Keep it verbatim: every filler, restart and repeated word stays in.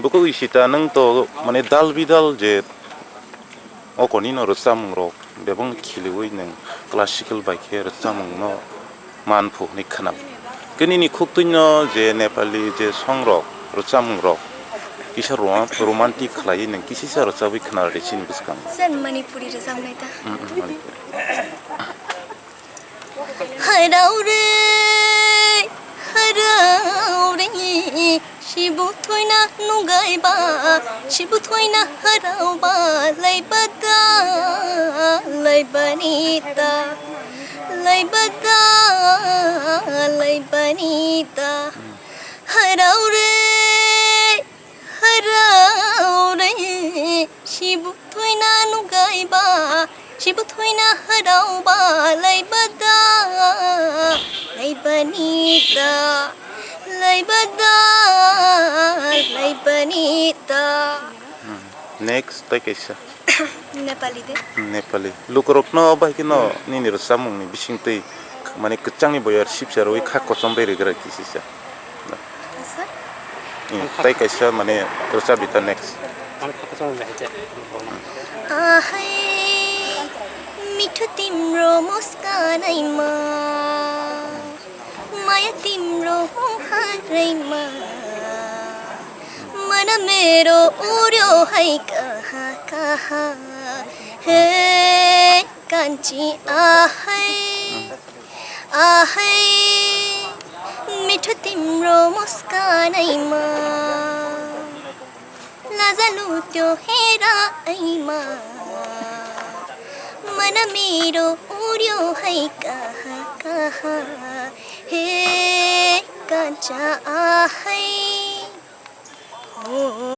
Buku Ishita, nwng to mane dal bidal je okonino rwchapmung rok bebak khiliwi nwng classical bai khe rwchapmung no manphu hwnwi khwnam. Khe nini khuktwino je Nepali je song rok, rwchapmung rok kisa ro-, romantic khlaiwi nwng kisisa rwchapwi khwna rw di chini bwskango. Sir, Manipuri rwchapnai ta. Mm, mm, Manipuri. Harau re, harau re, sibu thoina nugai ba, sibu thoina harau ba, lai bada, lai banita, lai bada, lai banita. Harau re, harau re, sibu thoina nugai ba, sibu thoina harau ba, lai bada, lai banita, lai bada, lai banita. Hmm. Next, tai kaisa. Nepali de. Nepali. Lukurokno bai kheno nini rwchapmungni bisingtwi mane kwchangni boyar sipsa rwui kha kochom bai rwgra kisisa. Asa? Hmm, tai kaisa mane rwchap di ta next. Ahai, mithu timro muskanaima. Maya timro hung haraima, mana mero uryo hai kaha kaha. He kanchi ahai, ahai, mithu timro muskanaima. Lazalu tyo hera aima, mana mero uryo hai kaha kaha, he kancha ahai.